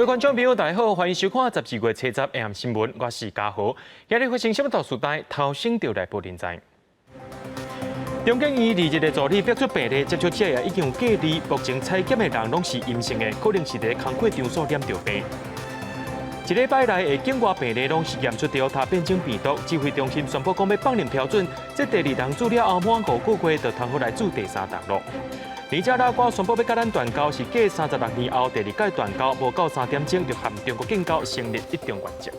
各位觀眾朋友，大家好，歡迎收看12月初十 AM 新聞，我是嘉豪。今日發生啥物大事代，頭先就來報您知。中研院離職的助理爆出病例，接觸者也已經有隔離，目前採檢的人攏是陰性的，可能是佇工課場所染著病。一禮拜內的境外病例攏是驗出 Delta 變種病毒，指揮中心宣布講欲放任標準，這第二針注了後滿5個月就通好來注第三針囉。尼加拉瓜宣布欲佮咱斷交，是繼36年後第二擺斷交，無夠3點鐘就和中國建交，成立一中原則。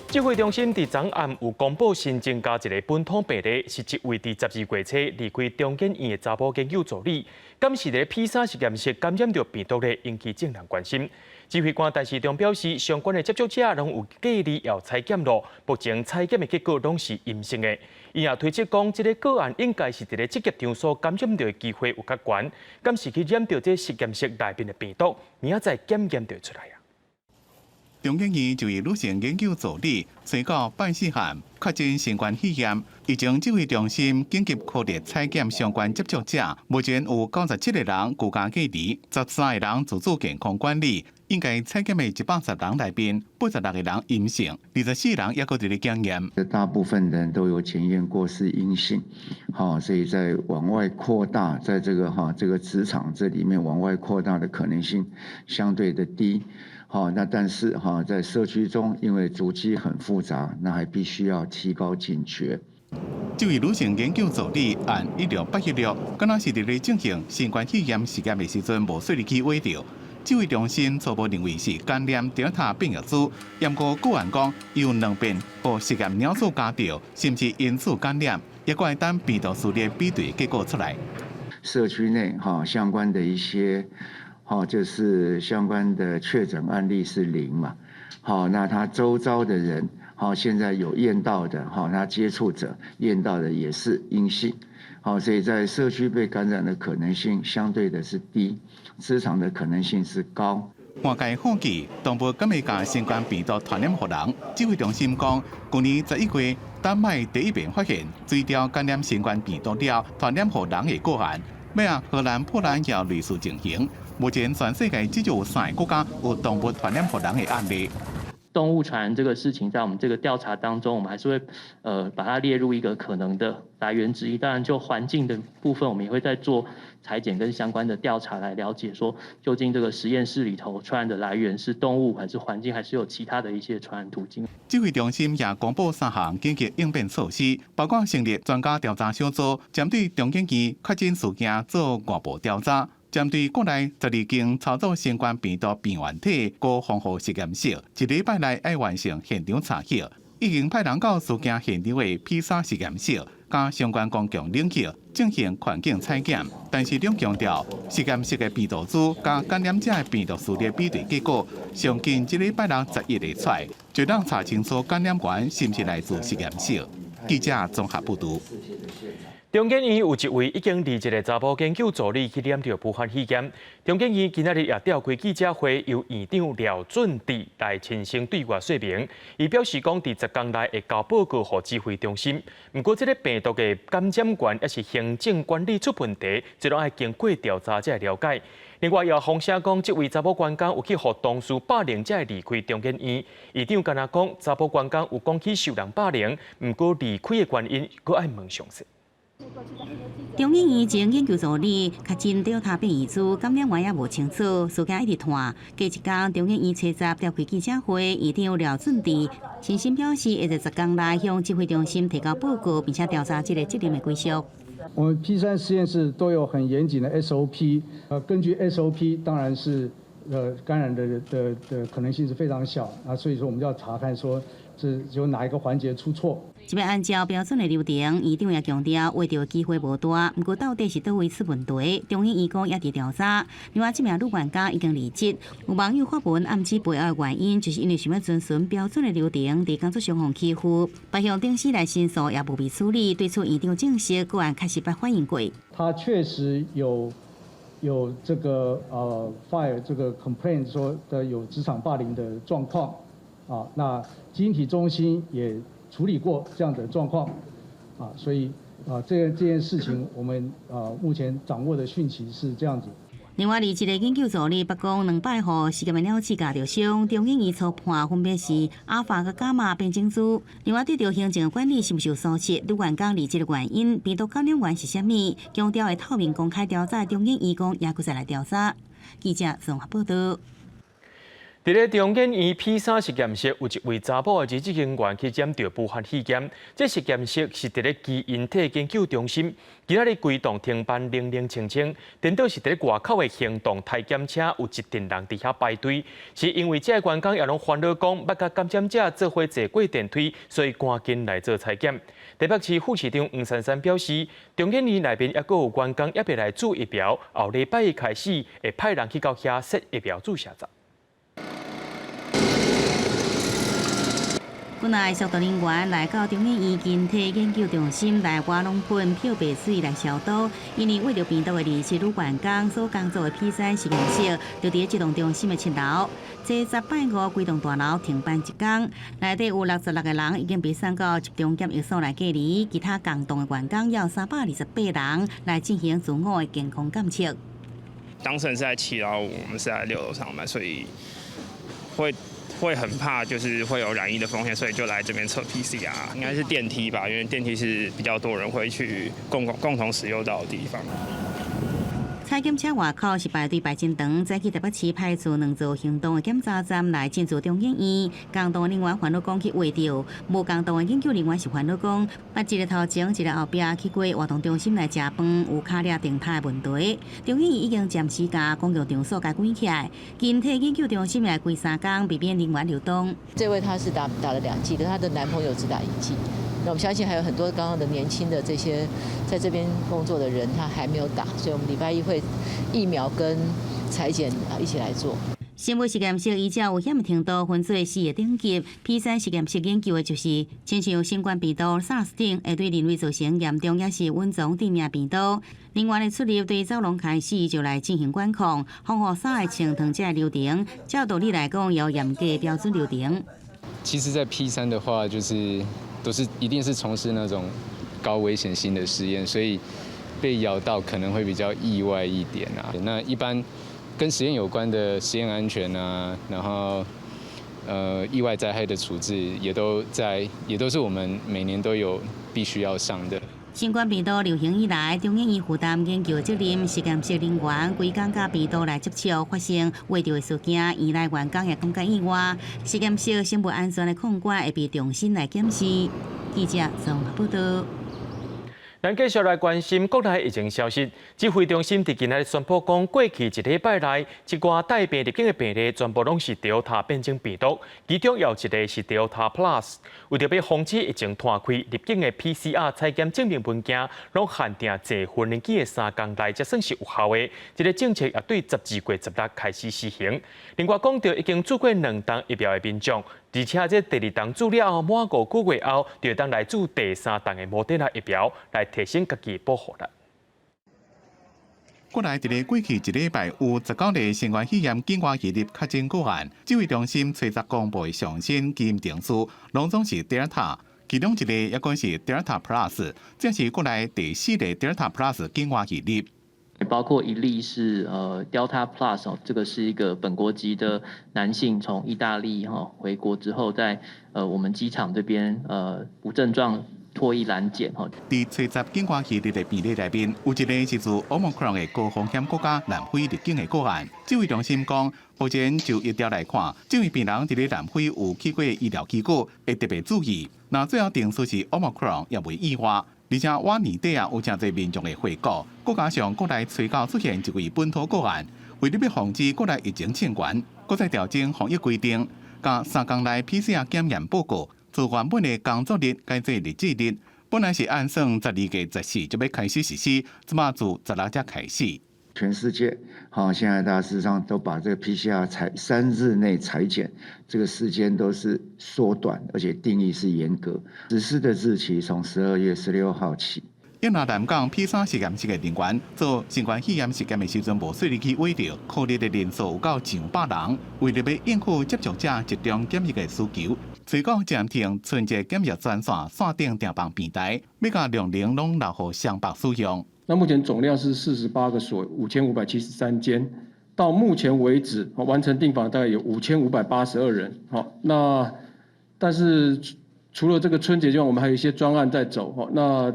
指揮中心佇昨暗有公布新增加一个本土病例，是一位佇12月初離開中研院的查某研究助理，敢是佇 P3實驗室感染著病毒咧，引起眾人關心。指揮官陳時中表示，相關的接觸者攏有隔離，也有採檢囉，目前採檢的結果攏是陰性的。伊也推測講，這个個案應該是佇咧職業場所感染著的機會有較懸，敢是去染著這實驗室內面的病毒，明仔載檢驗就會出來啊。中研院一位女性研究助理，初九拜四函確診新冠肺炎，疫情指揮中心緊急擴列採檢相關接觸者，目前有97個人居家隔離，13個人自主健康管理。應該採檢的110人內面，86個人陰性，24人猶閣佇咧檢驗。大部分人都有檢驗過是陰性，好，所以在往外擴大，在這個哈這個職場這裡面往外擴大的可能性相對的低。好，那但是哈，在社區中，因為足跡很複雜，那還必須要提高警覺。這位女性研究助理按1686，敢若是佇咧進行新冠肺炎實驗的時陣，無細膩去搲著。指揮中心初步認為是感染 Delta 變異株，毋過個案講有兩遍予實驗鳥鼠咬著，是毋是因此感染？猶閣愛等病毒序列比對結果出來。社區內哈相關的一些，哈就是相關的確診案例是0嘛，好，那他周遭的人，好，現在有驗到的，哈，他接觸者驗到的也是陰性，好，所以在社區被感染的可能性相對的是低，職場的可能性是高。外界好奇，動物敢會共新冠病毒傳染予人？指揮中心講，舊年11月，丹麥第一遍發現水貂感染新冠病毒了，傳染予人的個案。尾仔，荷蘭、波蘭也有類似情形。目前全世界至少有三个國家有動物傳染予人的案例。動物傳染這個事情，在我們這個調查當中，我們還是會把它列入一個可能的來源之一。當然，就環境的部分，我們也會再做採檢跟相關的調查，來了解說究竟這個實驗室裡頭傳染的來源是動物，還是環境，還是有其他的一些傳染途徑。指揮中心也公布三項緊急應變措施，包括成立專家調查小組，針對中研院確診事件做外部調查。針對國內12間操作新冠病毒病原體高防護實驗室，一禮拜內愛完成現場查核，已經派人到事件現場的 P3實驗室，佮相關公共領域進行環境採檢。但是兩強調，實驗室的病毒株佮感染者的病毒序列比對結果，上緊這禮拜六11會出來，就當查清楚感染源是毋是來自實驗室。記者綜合報導。中研院有一位已經離職的查某研究助理去染著武漢肺炎。中研院今仔日也召開記者會，由院長廖俊智來親身對外說明。伊表示講，佇10工內會交報告予指揮中心。毋過，這个病毒的感染源抑是行政管理出問題，這攏愛經過調查才會了解。另外，也有風聲講，這位查某員工有去予同事霸凌，才會離開中研院。院長敢若講，查某員工有講起受人霸凌，毋過離開的原因，閣愛問詳細。中研院前研究助理確診 Delta 變異株，感染源也無清楚，事件一直拖。過一工，中研院初十召開記者會，院長廖俊智親身表示，會在10工內向指揮中心提交報告，並且調查這个責任的歸屬。我們 P3實驗室都有很嚴謹的 SOP，根據 SOP，當然是感染的可能性是非常小啊，所以說我們就要查看說是有哪一個環節出錯。這擺按照標準的流程，院長也強調，挖著的機會無大，毋過到底是佗位出問題，中研院講也佇調查。另外，這名女員工已經離職，有網友發文暗指背後的原因，就是因為想欲遵循標準的流程，佇工作上予欺負，別向頂司來申訴，也無被處理。對此，院長證實個案確實捌反映過。他確實有這個file 這個 complaint 說的有職場霸凌的狀況啊，那基因體中心也處理過這樣的狀況，啊，所以啊，這件事情我們啊目前掌握的訊息是這樣子。另外，離職的研究助理白講，兩擺予實驗的鳥鼠咬著傷，中研院初判分別是阿法佮伽馬變種株。另外，對著行政管理是毋是有疏失，女員工離職的原因，病毒感染源是啥物，強調會透明公開調查，中研院講也閣再來調查。記者綜合報道。佇咧中研院 P3實驗室，有一位查某的離職人員去染著武漢肺炎。這實驗室是佇咧基因體研究中心，今仔日規棟停班冷冷清清，顛倒是佇咧外口的行動篩檢車有一陣人佇遐排隊，是因為這个員工也攏煩惱講，捌佮感染者做伙坐過電梯，所以趕緊來做採檢。台北市副市長黃珊珊表示，中研院內面猶閣有員工猶未來注疫苗，後禮拜一開始會派人去到遐設疫苗注射站。本來消毒人員來到中研院基因體研究中心來挖攏噴漂白水來消毒，因為為著病毒的離職女員工所工作的 P3實驗室，就佇咧這棟中心的七樓。這十拜五規棟大樓停班一工，內底有66個人已經被送到集中檢疫所來隔離，其他共棟的員工有328人來進行自我的健康監測。當事人是在七樓，我們是在六樓上班，所以會很怕，就是會有染疫的風險，所以就來這邊測 PCR。應該是電梯吧，因為電梯是比較多人會去共同使用到的地方。採檢車外口是排隊排真長，早起台北市派出兩座行動的檢查站來進駐中研院。共棟人員煩惱講去畫著，無共棟的研究人員是煩惱講，捌一个頭前一个後壁去過活動中心來食飯，有跤掠電梯的問題。中研院已經暫時共公共場所共關起來，基因體研究中心來規三工，避免人員流動。這位他是打了兩劑，但他的男朋友只打一劑。那我們相信還有很多剛剛的年輕的這些在這邊工作的人，他還沒有打，所以我們禮拜一會疫苗跟採檢一起來做。生物實驗室依照危險程度分做四個等級，P3實驗室研究的就是，親像新冠病毒、SARS 等會對人類造成嚴重抑是隱藏致命病毒。人員的出入對走廊開始就來進行管控，防護衫會穿脫這个流程，照道理來講有嚴格標準流程。其實，在 P3的話，就是都是一定是從事那種高危險性的實驗，所以被咬到可能會比較意外一點啊。那一般跟實驗有關的實驗安全啊，然後意外災害的處置，也都在，也都是我們每年都有必須要上的。新冠病毒流行以來，中研院負擔研究責任，實驗室人員規工佮病毒來接觸，發生畫著的事件，院內員工也感覺意外。實驗室生物安全的控管會被重新來檢視。記者綜合報道。咱繼續來關心國內疫情消息。指揮中心佇今仔日宣布講，過去一禮拜內，這寡帶病入境的病例全部攏是 Delta 變種病毒，其中有一個是 Delta Plus。為著欲防止疫情拖開，入境的 PCR 採檢證明文件，攏限定坐無人機的三工內才算是有效的。這个政策也對12月16開始施行。另外講著已經注過兩針疫苗的民眾，而且這第二針注了後滿5個月後，就會當來注第三針的莫德納疫苗，來提升家己保護力。國內佇咧過去一禮拜有19例新冠肺炎境外移入確診個案，指揮中心初十公布的上新基因定序，攏總是 Delta，其中一個抑閣是 Delta Plus，這是國內第四例 Delta Plus 境外移入。包括一例是Delta Plus 哦，這個是一個本國籍的男性，從意大利哈回國之後，在我們機場這邊無症狀唾液攔檢哈。佇初十境外移入的病例內面，有一例是自 Omicron 的高風險國家南非入境的個案。指揮中心講，目前就疫調來看，這位病人佇咧南非有去過醫療機構，會特別注意。若最後定序是 Omicron，也袂意外。而且往年底啊，有誠濟民眾會回國，閣加上國內初九出現一位本土個案，為了欲防止國內疫情衝懸，閣再調整防疫規定，共三工內 PCR 檢驗報告，自原本的工作日改做日子日，本來是按算12月14就欲開始實施，這馬自16才開始。全世界，好，現在大致上都把這個 PCR 採3日內採檢這個時間都是縮短，而且定義是嚴格。實施的日期從12月16號起。因為南港 P3實驗室的人員做新冠肺炎實驗的時陣，無細膩去畫著，確診的人數有夠上百人。為了欲應付接觸者集中檢疫的需求，初九暫停春節檢疫專線線頂訂房平台，欲共兩寧攏留予雙北使用。那目前總量是48個所，5573間。到目前為止，完成訂房大概有5582人。好，那但是除了這個春節之外，我們還有一些專案在走。那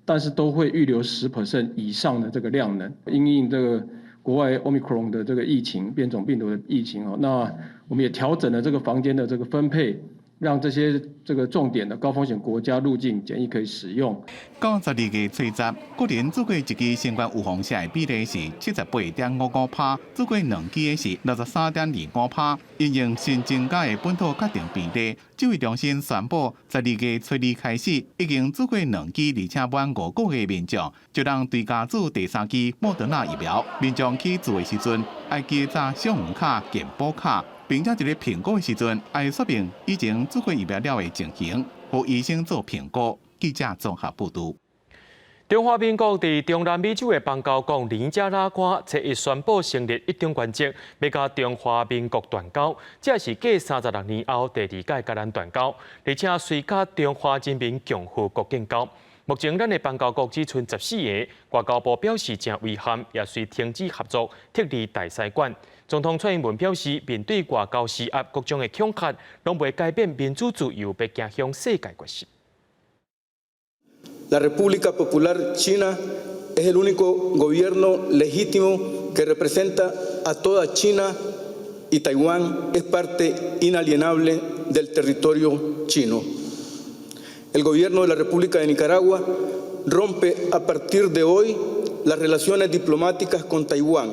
但是都會預留10% 以上的這個量能，因應這個國外 Omicron 的這個疫情，變種病毒的疫情。哦，那我們也調整了這個房間的這個分配。讓這些這個重點的高風險國家入境檢疫可以使用。到12月初10，國人注過一劑新冠預防射的比例是78.55%，注過兩劑的是63.25%。因應新增加的本土確診病例，指揮中心宣布，12月初二開始，已經注過兩劑而且滿5個月的民眾，就通追加注第三劑莫德納疫苗。民眾去注的時陣，愛記查小黃卡、健保卡。並且佇咧評估的時陣，愛說明以前注過疫苗了的情形，予醫生做評估。記者綜合報導。中華民國佇中南美洲的邦交國尼加拉瓜，初一宣布成立一中原則，欲佮中華民國斷交，這是繼36年後第二屆共咱斷交，而且隨佮中華人民共和國建交。目前咱的邦交國只賰14个，外交部表示誠遺憾，也隨停止合作，撤離大使館。總統蔡英文表示，面對外交施壓、各種的恐嚇，攏袂改變民主自由，欲行向世界決心。 La República Popular China es el único gobierno legítimo que representa a toda China y Taiwán es parte inalienable del territorio chino. El gobierno de la República de Nicaragua rompe a partir de hoy las relaciones diplomáticas con Taiwán.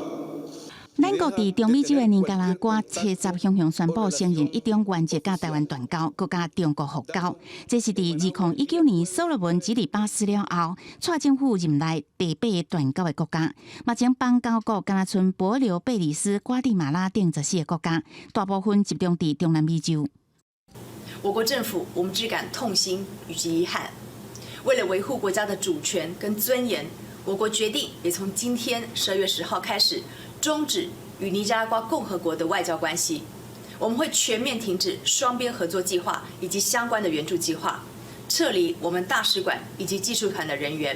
咱國佇中美洲的尼加拉瓜，初十雄雄宣布承認一中原則，佮台灣斷交，閣佮中國復交。這是佇2019年所羅門基里巴斯了後，蔡政府任內第八个斷交的國家。目前邦交國敢若賰帛琉、貝里斯、瓜地馬拉等14个國家，大部分集中佇中南美洲。我國政府，我們致感痛心以及遺憾。為了維護國家的主權跟尊嚴，我國決定也從今天12月10號開始，終止與尼加拉瓜共和國的外交關係。我們會全面停止雙邊合作計劃以及相關的援助計劃，撤離我們大使館以及技術團的人員。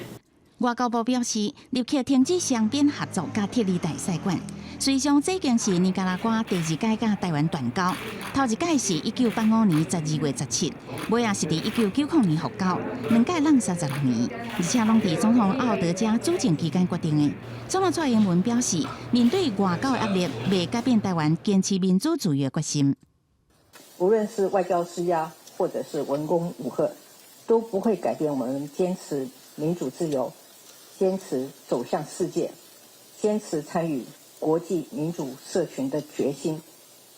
外交部表示，立刻停止雙邊合作，佮撤離大使館。實際上，這已經是尼加拉瓜第二屆佮台灣斷交，頭一屆是1985年12月17，尾仔是佇1990年復交，兩屆攏36年，而且攏佇總統奧德加主政期間決定的。總統蔡英文表示，面對外交的壓力，袂改變台灣堅持民主自由的決心。無論是外交施壓，或者是文攻武嚇，都不會改變我們堅持民主自由、堅持走向世界、堅持參與國際民主社群的決心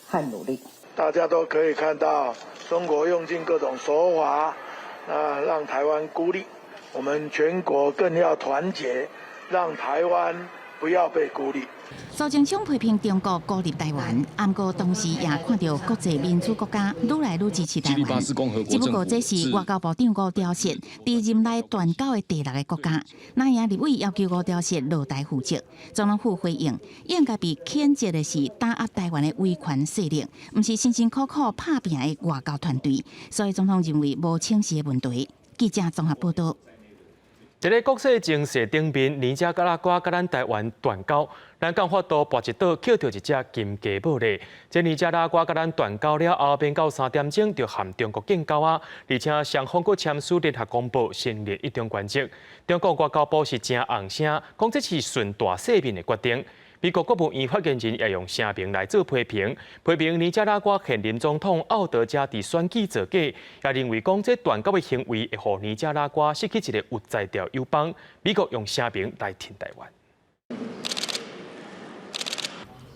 和努力。大家都可以看到，中國用盡各種手法，啊，讓台灣孤立。我們全國更要團結，讓台灣不要被孤立。蘇貞昌批評中國孤立台灣，毋過同時也看著國際民主國家愈來愈支持台灣。只不過這是外交部長吳釗燮佇任內斷交的第六个國家。藍營立委要求吳釗燮落台負責，總統府回應：應該被譴責的是打壓台灣的威權勢力，毋是辛辛苦苦拍拚的外交團隊。所以總統認為無請辭的問題。記者綜合報道。佇咧國際情勢頂面，尼加拉瓜佮咱台灣斷交，咱敢有法度跋一倒抾著一隻金雞母咧。這尼加拉瓜佮咱斷交了後，免到3點鐘就和中國建交啊！而且雙方閣簽署聯合公報，成立一中原則。中國外交部是誠甕聲，講這是順大勢面的決定。美國國務院發言人也用聲明來做批評，批評尼加拉瓜現任總統奧德加佇選舉造假，也認為講這斷交的行為會予尼加拉瓜失去一个有才調友邦。美國用聲明來挺台灣。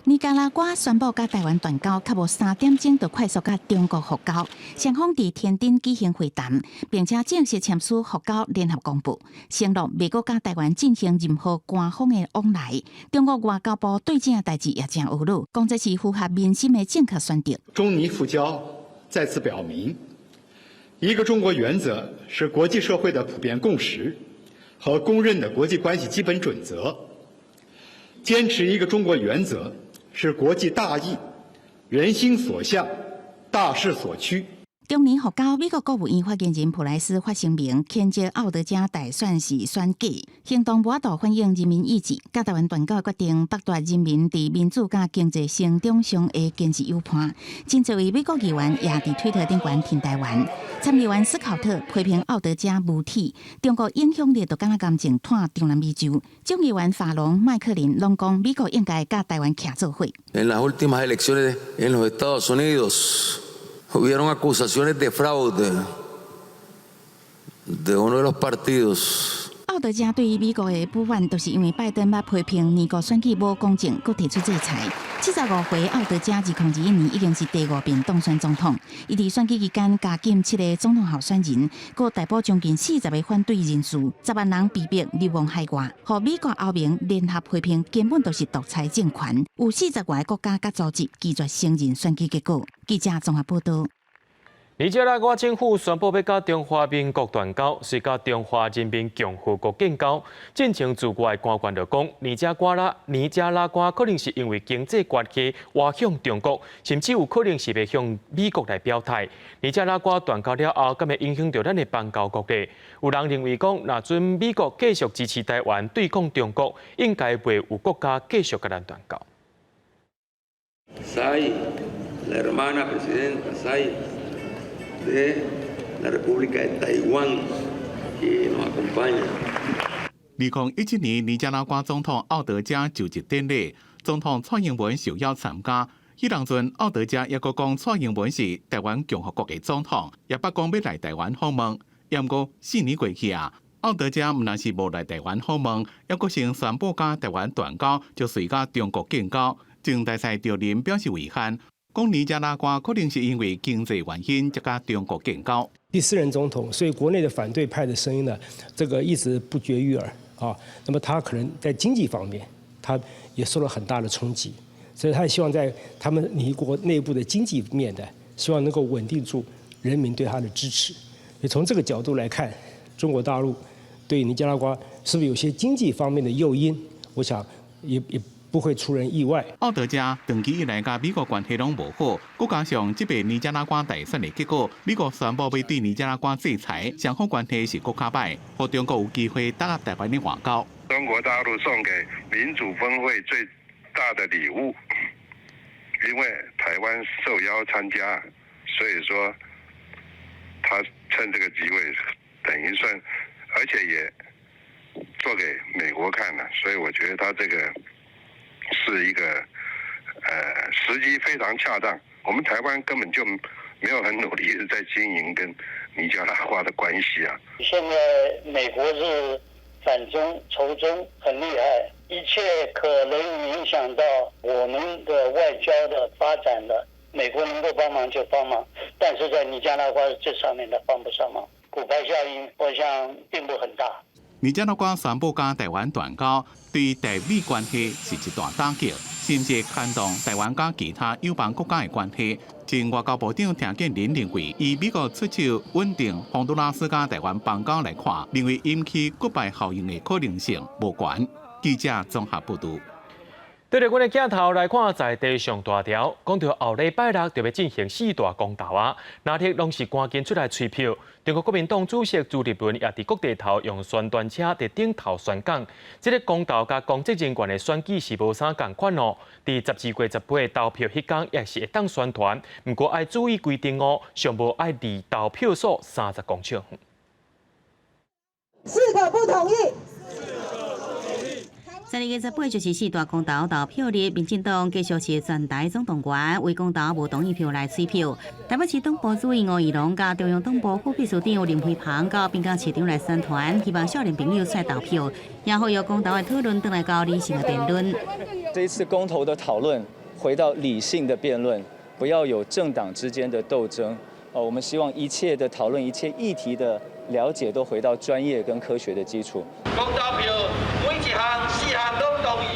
尼加拉瓜宣布佮台灣斷交，較無3點鐘就快速佮中國復交，雙方佇天津舉行會談，並且正式簽署復交聯合公報，承諾袂閣佮台灣進行任何官方的往來。中國外交部對這件代誌也誠懊惱，講這是符合民心的正確選擇。中尼復交再次表明，一個中國原則是國際社會的普遍共識和公認的國際關係基本準則，堅持一個中國原則，是國際大義、人心所向、大勢所趨。中年復交，美國國務院發言人普萊斯發聲明，譴責奧德加大選是選假，行動無法度反映人民意志，佮台灣斷交的決定，剝奪人民佇民主佮經濟成長上的堅持有盼。真濟位美國議員也佇推特頂懸挺台灣。參議員斯考特批評奧德加無恥，中國影響力就敢若癌症湠中南美洲。眾議員法隆、麥克林攏講美國應該佮台灣徛做伙。 En las últimas elecciones en los Estados Unidos hubieron acusaciones de fraude de uno de los partidos. 奧德加對於美國的不滿，就是因為拜登捌批評美國選舉無公正，閣提出制裁。75歲奧德加2021年已經是第五遍當選總統。伊佇選舉期間監禁七个總統候選人，閣逮捕將近40個反對人士，10萬人被迫流亡海外。予美國歐盟聯合批評，根本就是獨裁政權。有40外個國家佮組織拒絕承認選舉結果。記者綜合報道。尼加拉瓜政府宣布欲佮中華民國斷交，隨佮中華人民共和國建交。進前駐外官員就講，尼加拉瓜可能是因為經濟關係倚向中國，甚至有可能是欲向美國來表態。尼加拉瓜斷交了後，敢會影響著咱的邦交國咧？有人認為講，若準美國繼續支持台灣對抗中國，應該袂有國家繼續佮咱斷交。 Tsai, la hermana presidenta Tsai de la República de Taiwán que nos acompaña。2017年，尼加拉瓜總統奧德加就職典禮，總統蔡英文受邀參加。彼當陣，奧德加猶閣講蔡英文是台灣共和國的總統，也捌講欲來台灣訪問。毋過4年過去啊，奧德加毋但是無來台灣訪問，猶閣先宣布佮台灣斷交，就隨佮中國建交。前大使趙林表示遺憾，講尼加拉瓜可能是因為經濟原因，才佮中國建交。第四任總統，所以國內的反對派的聲音呢，這個一直不絕於耳啊。那麼他可能在經濟方面，他也受了很大的衝擊，所以他也希望在他們尼國內部的經濟面的，希望能夠穩定住人民對他的支持。所以從這個角度來看，中國大陸對尼加拉瓜是不是有些經濟方面的誘因？我想也不會出人意外。奧德加長期以來佮美國關係攏無好，閣加上這擺尼加拉瓜大選的結果，美國宣布欲對尼加拉瓜制裁，雙方關係是閣較歹，予中國有機會打壓台灣的外交。中國大陸送給民主峰會最大的禮物，因為台灣受邀參加，所以說他趁這個機會，等於算，而且也做給美國看了，所以我覺得他這個是一個時機非常恰當。我們台灣根本就沒有很努力在經營跟尼加拉瓜的關係啊。現在美國是反中仇中很厲害，一切可能影響到我們的外交的發展的，美國能夠幫忙就幫忙，但是在尼加拉瓜這上面，他幫不上忙，骨牌效應我想並不很大。尼加拉瓜宣布佮台灣斷交，對台美關係是一大打擊，甚至牽動台灣佮其他友邦國家的關係。前外交部長陳建仁認為，以美國出手穩定洪都拉斯佮台灣邦交來看，認為引起骨牌效應的可能性無懸。記者綜合報導。對著阮的鏡頭來看，在地上大條，講著後禮拜六就欲進行四大公投啊，那天攏是趕緊出來催票。中國國民黨主席朱立倫也佇各地頭用宣傳車佇頂頭宣講，這个公投佮公職人員的選舉是無啥仝款哦。佇12月18投票彼工也是會當宣傳，毋過愛注意規定哦，上無愛離投票所30公尺遠。四個不同意。12月18就是四大公投投票日，民進黨繼續是全台總動員，為公投無同意票來催票。台北市黨部主委吳怡農佮中央黨部副秘書長林飛帆到濱江市場來宣傳，希望少年朋友出來投票，也呼籲公投的討論轉來到理性的辯論。這一次公投的討論，回到理性的辯論，不要有政黨之間的鬥爭。哦，我們希望一切的討論、一切議題的了解都回到專業跟科學的基礎。公投票每一項四項攏同意。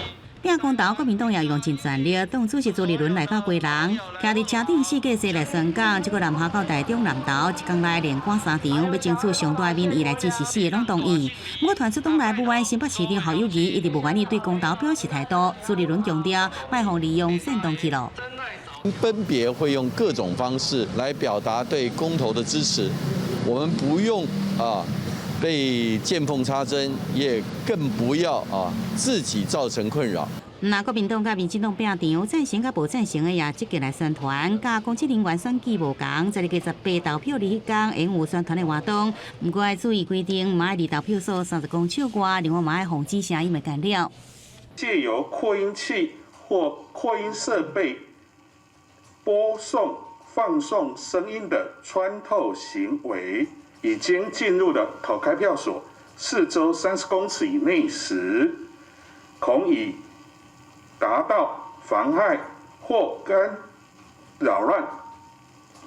拼公投，國民黨也用盡全力，黨主席朱立倫來到基隆，徛佇車頂四架車來宣講。這個南下到台中南投，一工內連趕三場，欲爭取上大的民意來支持四个攏同意。不過團出黨內不滿新北市長侯友宜一直無願意對公投表示態度。朱立倫強調，莫予利用煽動去咯。分別會用各種方式來表達對公投的支持。我們不用啊被見縫插針，也更不要啊自己造成困擾。那國民黨佮民進黨拼場，贊成佮無贊成的也積極來宣傳，佮公職人員選舉無仝，12月18投票日彼工，會有宣傳的活動。毋過愛注意規定，嘛愛離投票所30公尺外，另外嘛愛防止聲音的干擾。借由擴音器或擴音設備播送、放送聲音的穿透行為，已經進入了投開票所四周30公尺以內時，恐已達到妨害或干擾亂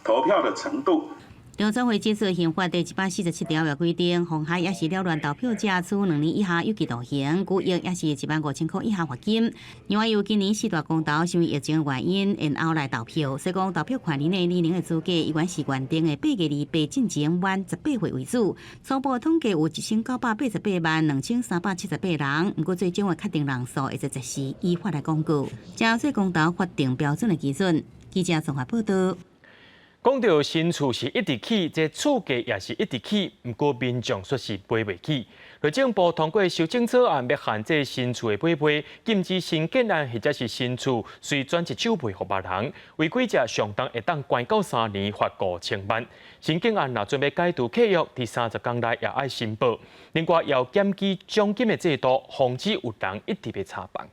投票的程度。中選會解釋刑法第147條也規定，妨害抑是擾亂投票者，處2年以下有期徒刑，拘役抑是15,000箍以下罰金。另外，由今年四大公投是因為疫情的原因延後來投票，所以講投票權人的年齡的資格，依然是原定的8月28進前滿18歲為主。初步統計有1988萬2378人，毋過最終的確定人數會在適時依法來公告。這做公投法定標準的基準。記者綜合報道。講到新厝是一直起，這厝價也是一直起，毋過民眾卻是買袂起。內政部通過修正草案，欲限制新厝的買賣，禁止新建案或者是新厝隨轉一手賣予別人，違規者上重會當關到3年，罰5000萬。新建案若準備解除契約，佇30工內也愛申報。另外，要檢舉獎金的制度，防止有人一直欲炒房。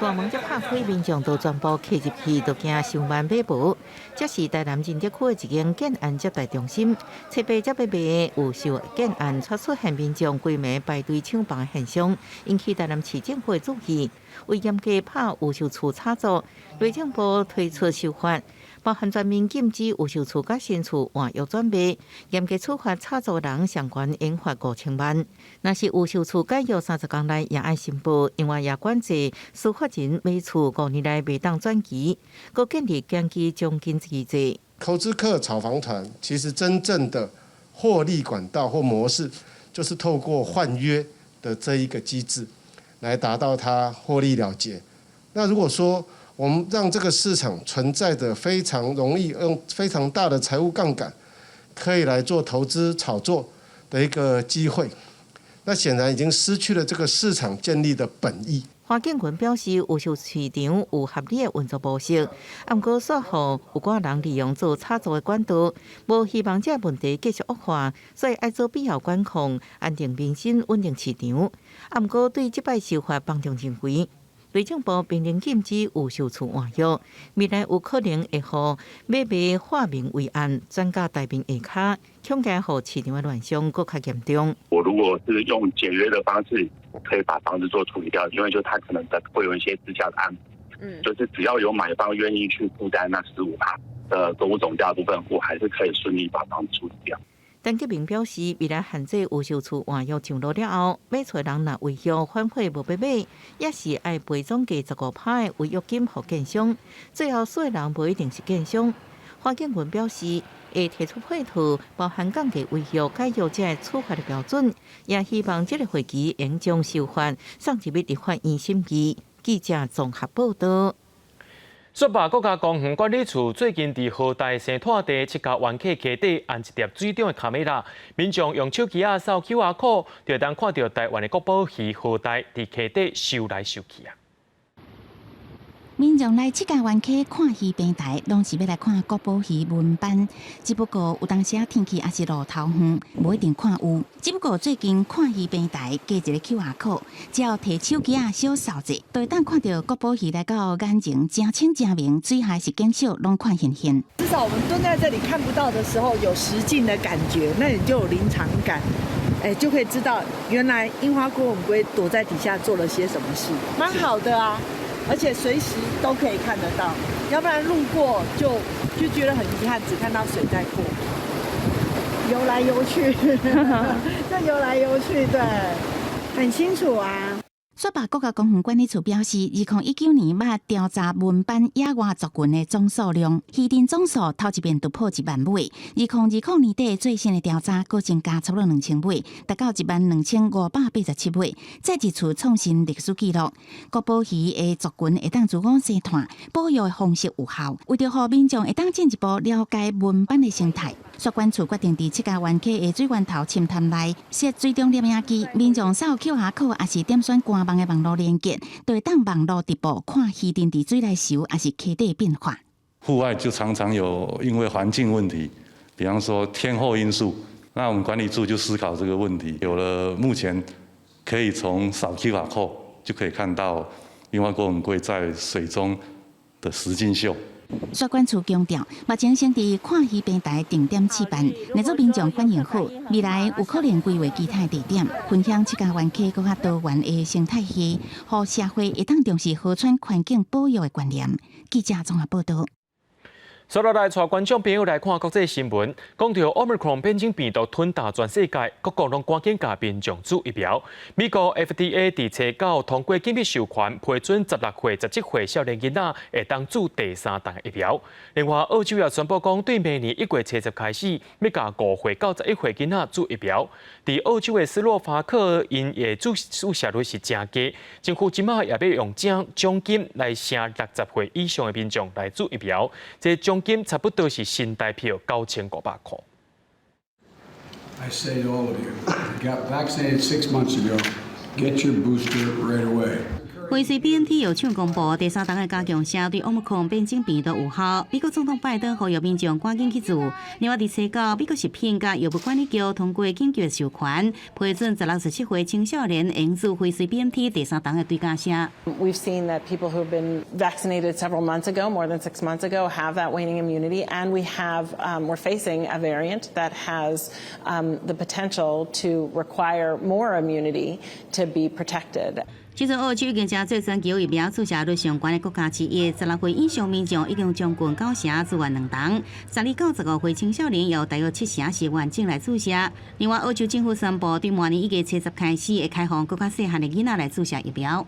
大門才拍開，民眾都全部客入去，都驚傷慢買無。這是台南仁德區的一間建案接待中心，七八才欲賣預售建案，卻出現民眾規暝排隊搶房的現象，引起台南市政府的注意。為嚴格拍預售厝炒作，內政部推出修法，包含全面禁止預售厝佮新厝換約轉賣，嚴格處罰炒作人，上懸應罰5000萬。若是預售厝解約30工內也愛申報，另外也管制司法人買厝5年內袂當轉移，閣建立檢舉獎金機制。投資客炒房團其實真正的獲利管道或模式，就是透過換約的這一個機制，來達到他獲利了結。那如果說我們讓這個市場存在的非常容易用非常大的財務槓桿，可以來做投資炒作的一個機會，那顯然已經失去了這個市場建立的本意。華建群表示，預售市場有合理的運作模式，毋過煞予有寡人利用做炒作的管道，無希望這個問題繼續惡化，所以愛做必要管控，安定民心，穩定市場。毋過對這擺修法幫助認為，內政部明令禁止預售厝換約，未來有可能會予買賣化明為暗，轉嫁台面下跤，恐驚予市場的亂象閣較嚴重。我如果是用簡約的方式，可以把房子做處理掉，因為就他可能會有一些私下的安排，就是只要有買方願意去負擔那15趴的公屋總價部分，我還是可以順利把房子處理掉。陳吉明表示，未來限制預售厝換約上路了後，買厝人若違約反悔無欲買，也是愛賠總價15趴的違約金予建商。最後輸的人無一定是建商。華建文表示，會提出配套，包含降低違約解約者處罰的標準，也希望這個會期能將修法送入立法院審議。記者綜合報道。雪霸國家公園管理處最近佇河大生態地七甲灣溪溪底安一疊水中的卡美拉，民眾用手機仔掃 QR code，就會當看著台灣的國寶魚河鮘佇溪底游來游去啊。民眾來七甲灣溪看魚平台，攏是欲來看國寶魚文斑。只不過有當時天氣抑是落頭雨，無一定看有。只不過最近看魚平台加一个 QR code，只要提手機仔小掃者，就會當看著國寶魚來到眼前，誠清誠明，水下是景色攏看現現。至少我們蹲在這裡看不到的時候，有實境的感覺，那你就有臨場感，哎，就可以知道原來櫻花鍋吻鮭躲在底下做了些什麼事，蠻好的啊。而且隨時都可以看得到，要不然路過就覺得很遺憾，只看到水在過，游來游去，這游來游去，對，很清楚啊。雪霸國家公園管理處表示，2019年捌調查紋斑野外族群的總數量，魚鱺總數頭一遍突破1萬尾。2020年底最新的調查，閣增加差不多2000尾，達到12,587尾，再一次創新歷史紀錄。國寶魚的族群會當自我生湠，保育的方式有效，為著予民眾會當進一步了解紋斑的生態，雪管處決定佇七家灣溪的水源頭深潭內設水中攝影機，民眾掃 QR code 抑是點選官網的網路連結，就會當網路直播看魚鱺佇水內泅，抑是溪底變化。戶外就常常有因為環境問題，比方說天候因素，那我們管理處就思考這個問題。有了目前可以從掃 QR code 就可以看到櫻花鉤吻鮭在水中的實境秀。雪管處強調，目前先佇看魚平台定點試辦，若做民眾反應好，未來有可能規劃其他地點，分享七家灣溪閣較多元的生態系，予社會會當重視河川環境保育的觀念。記者綜合報道。接落來，帶觀眾朋友來看國際新聞，講著 Omicron 變種病毒吞噬全世界，各國攏趕緊共民眾注疫苗。美國 FDA 佇初九通過緊急授權，批准16歲、17歲少年囡仔會當注第三劑疫苗。另外，澳洲也宣布講，對明年1月70開始，欲共5歲到11歲囡仔注疫苗。佇澳洲的斯洛伐克，𪜶的注射率是誠低，政府這馬也欲用獎獎金來請60歲以上的民眾來注疫苗。這獎金差不多是新台幣9500塊。 I say to all of you, got vaccinated 6 months ago, get your booster right away. 輝瑞 BNT 藥廠公布第三針的加強劑對 Omicron 變種病毒有效。美國總統拜登呼籲民眾趕緊去注。另外，佇初九，美國食品佮藥物管理局通過緊急授權，批准16、17歲青少年用注輝瑞 BNT 第三針的追加劑。 We've seen that people who have been vaccinated several months ago, more than 6 months ago, have that waning immunity, and we're facing a variant that has the potential to require more immunity to be protected. 這陣澳洲已經成做全球疫苗注射率上懸的國家之一，16歲以上民眾已經有將近九成注完兩針，12到15歲青少年有大約七成是完整來注射。另外，澳洲政府宣布，對明年1月70開始，會開放閣較細漢的囡仔來注射疫苗。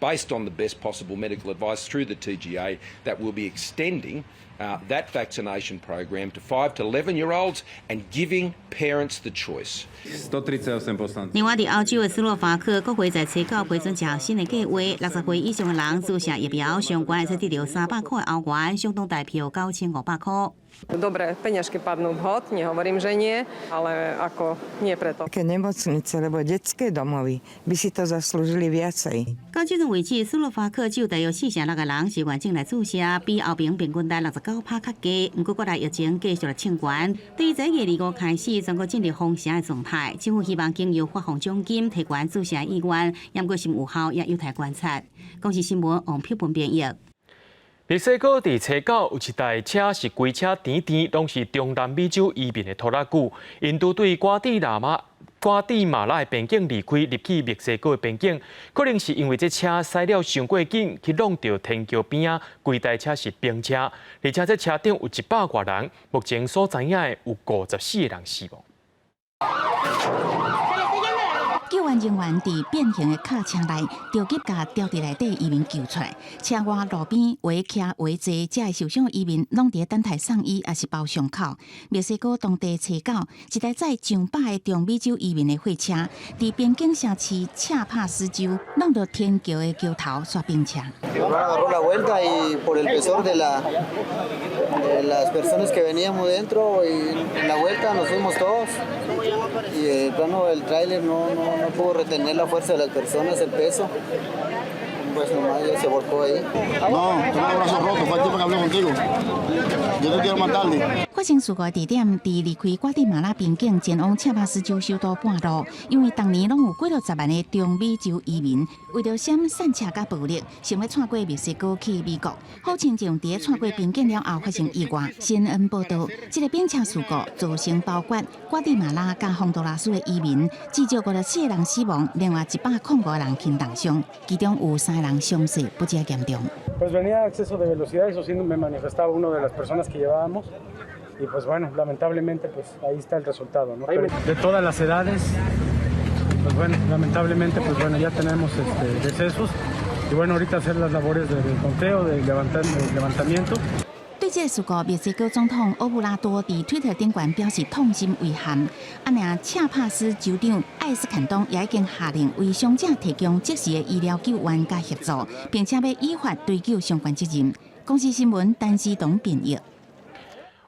Based on the best possible medical advice through the TGA, that we'll be extending that vaccination program to 5 to 11 year olds and giving parents the choice. 另外，佇歐洲的斯洛伐克國會在初九批准一項新的計劃，60歲以上的人注射疫苗，上懸會使得著300塊歐元，相當台幣9500塊。 Dobre, peňažky padnú vhod, nehovorím, že nie, ale ako nie preto. Také nemocnice, lebo detské domovy by si to zaslúžili viacej. 到這陣為止，斯洛伐克只有大約4成6个人是完整來注射，比歐盟平均值69趴較低。毋過國內疫情繼續來衝懸，對於這月25開始，全國進入封城的狀態，政府希望經由發放獎金提懸注射意願，毋過是有效也有待觀察。公視新聞王碧文編譯。墨西哥佇初九有一台車是規車甜甜，攏是中南美洲移民的拖拉機，𪜶拄對瓜地馬拉的邊境離開，入去墨西哥的邊境，可能是因為這車駛了傷過緊，去挵著天橋邊仔，規台車是冰車，而且這車頂有100外人，目前所知影的有54個人死亡。救援人員佇變形的卡車內，著急共牢佇內底移民救出來。車外路邊有的徛有的坐，遮的受傷移民攏佇等待送醫，抑是包傷口。墨西哥當地初九，一台載上百个中美洲移民的貨車，佇邊境城市恰帕斯州，挵著天橋的橋頭煞冰車。 Agarró la vuelta y por el peso de las personas que veníamos dentro y en la vuelta nos fuimos todos y de plano el tráiler no, no, no pudo retener la fuerza de las personas, el peso, pues nomás ya se volcó ahí. No, tengo el brazo roto, fue el tiempo que hablé contigo. Yo te quiero matarle. 發生事故的地點佇離開瓜地馬拉邊境前往恰帕斯州首都半路，因為逐年攏有幾落十萬的中美洲移民為著閃散赤佮暴力，想欲竄過墨西哥去美國。好親像佇咧竄過邊境了後發生意外。CNN 報道，這個冰車事故造成包括瓜地馬拉佮洪都拉斯的移民，至少54個人死亡，另外105個人輕重傷，其中有三個人傷勢不遮嚴重。 Pues venía a exceso de velocidad, eso sí me manifestaba uno de las personas que llevábamos. Y pues bueno, lamentablemente pues ahí está el resultado, ¿no? De todas las edades, Pues bueno, lamentablemente, pues bueno, ya tenemos decesos y bueno, ahorita hacer las labores de conteo, de levantamiento. 對這个事故，墨西哥總統奧布拉多佇推特頂懸表示痛心遺憾。啊，爾恰帕斯州長艾斯坎東也已經下令為傷者提供即時的醫療救援佮協助，並且欲依法追究相關責任。公視新聞陳思東編譯。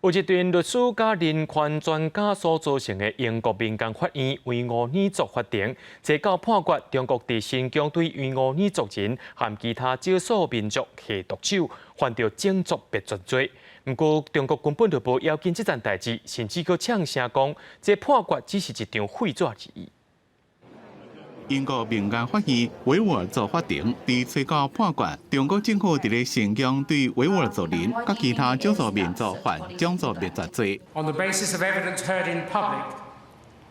有一群律師佮人權專家所組成的英國民間法院維吾爾族法庭，坐到判決中國佇新疆對維吾爾族人和其他少數民族下毒手，犯著種族滅絕罪。毋過中國根本就無要緊這件代誌，甚至閣嗆聲講，這判決只是一張廢紙而已。英國民間法院維吾爾族法庭佇初九判決，中國政府佇咧新疆對維吾爾族人佮其他少數民族犯種族滅絕罪。 On the basis of evidence heard in public,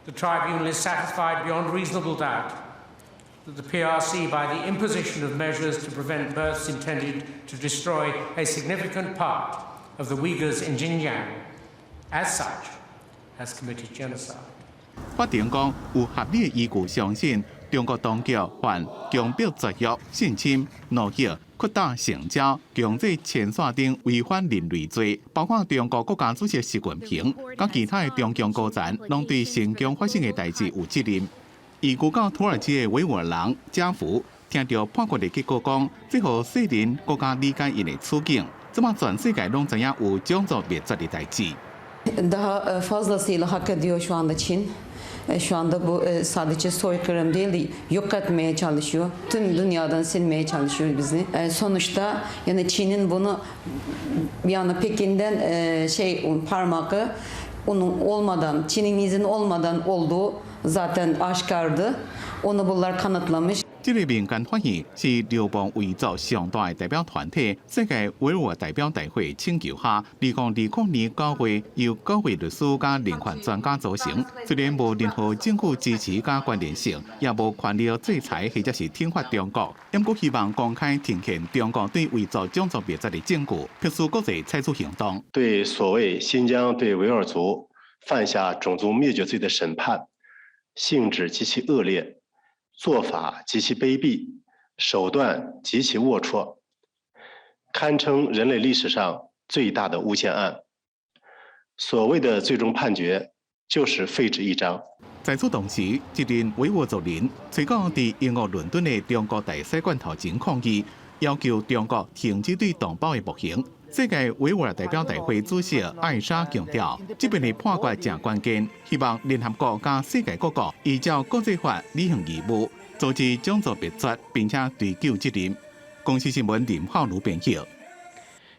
the tribunal is satisfied beyond reasonable doubt that the PRC, by the imposition of measures to prevent births intended to destroy a significant part of the Uyghurs in Xinjiang, as such, has committed genocide. 法庭講有合理的依據相信，中國當局犯強迫絕育、性侵、奴役、擴大性交、強制遷徙等違反人類罪，包括中國國家主席習近平佮其他的中共高層，攏對新疆發生的代誌有責任。移居到土耳其的維吾爾人賈福聽著判決的結果，講這予世人閣較理解𪜶的處境，這馬全世界攏知影有種族滅絕的代誌。 Daha fazlasıyla hak ediyor şu anda Çin. Şu anda bu sadece soykırım değil, yok etmeye çalışıyor. Tüm dünyadan silmeye çalışıyor bizi. Sonuçta yani Çin'in bunu yani Pekin'den şey parmağı onun olmadan, Çin'in izni olmadan olduğu zaten aşikardı. Onu bunlar kanıtlamış. 這个民間法院是流亡維族上大的代表團體世界維吾爾代表大會請求下，2020年9月由國會律師佮人權專家組成。雖然無任何政府支持佮關聯性，也無權力制裁或者是懲罰中國，毋過希望公開呈現中國對維族種族滅絕的證據，迫使國際採取行動。對所謂新疆對維吾爾族犯下種族滅絕罪的審判，性質極其惡劣。做法極其卑鄙，手段極其齷齪，堪稱人類歷史上最大的誣陷案。所謂的最終判決，就是廢紙一張。在此同時，一群維吾爾族人初九佇英國倫敦的中國大使館頭前抗議，要求中國停止對同胞的暴行。世界維吾爾代表大會主席艾莎強調，這遍的判決誠關鍵，希望聯合國佮世界各國依照國際法履行義務，阻止種族滅絕，並且追究責任。公視新聞林浩如編譯。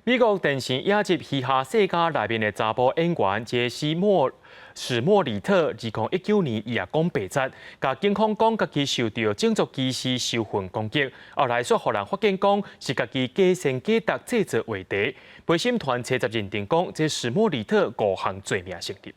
美國電視影集《嘻哈世家》內面的查埔演員傑西莫史莫里特，2019年伊也講白賊，共警方講家己受著種族歧視、仇恨攻擊，後來煞予人發現講是家己假仙假毒製造話題。陪審團初十認定講，這史莫里特五項罪名成立。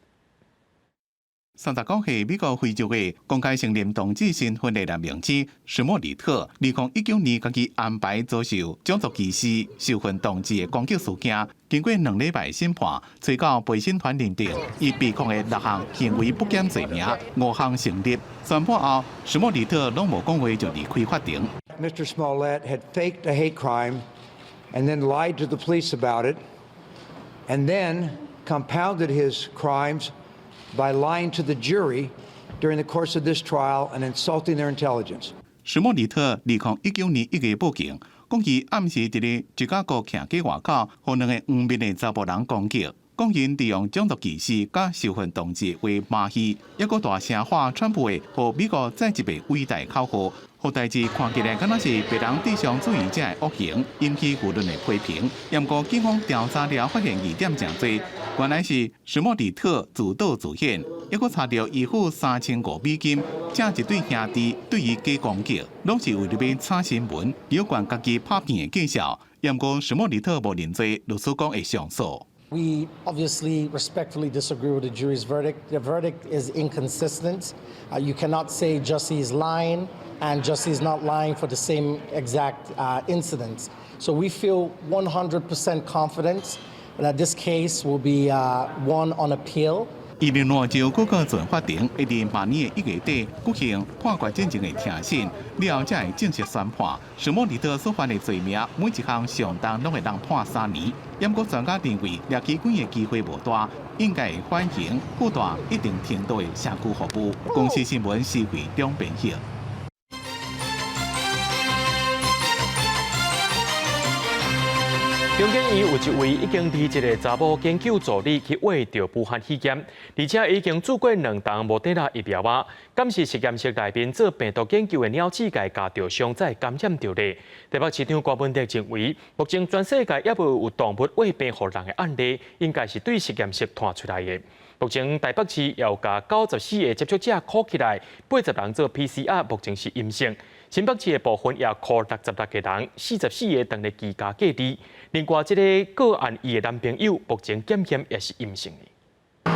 39歲美國非洲裔公開承認同志身份的男明星史莫里特，2019年家己安排遭受種族歧視、仇恨同志的攻擊事件，經過2禮拜審判，初九陪審團認定伊被控的六項行為不檢罪名，五項成立。宣判後，史莫里特攏無講話就離開法庭。 Mr. Smollett had faked a hate crime and then lied to the police about it, and then compounded his crimes by lying to the jury during the course of this trial and insulting their intelligence. 史莫里特2019年1月報警，講伊暗時佇咧芝加哥徛街外口，予兩個黃面的查埔人攻擊，講𪜶利用種族歧視佮仇恨同志為馬戲，抑閣大聲喊川普的，予美國再一遍偉大口號，予代誌看起來敢若是白人至上主義者的惡行，引起輿論的批評。毋過警方調查了發現疑點誠濟，原來是史莫里特自導自演，抑閣查著伊付3500美金，請一對兄弟對伊假攻擊，攏是為著欲炒新聞，有關家己拍片的績效。毋過史莫里特無認罪，律師講會上訴。 We obviously respectfully disagree with the jury's verdict. The verdict is inconsistent. You cannot say Jussie is lying and Jussie is not lying for the same exact incidents. So we feel 100% confident that this case will be won on appeal. 伊利諾州各個準法庭會佇明年的1月底舉行判決進前的聽審，了後才會正式宣判。史莫里特所犯的罪名，每一項上重攏會當判3年。毋過專家認為，掠去關的機會無大，應該會緩刑擴大一定程度的社區服務。公視新聞施惠中編譯。中研院有一位已經離職的查某研究助理去患著武漢肺炎，而且已經注過兩劑莫德納疫苗啊。敢是實驗室內面做病毒研究的鳥鼠共咬著傷，才感染著咧。台北市長柯文哲認為，目前全世界猶無有動物餵病予人的案例，應該是對實驗室傳出來的。目前台北市也有共94個接觸者銬起來，80人做 PCR，目前是陰性。新北市的部分也銬66個人，44個當咧居家隔離。另外，這个個案伊的男朋友目前檢驗也是陰性的。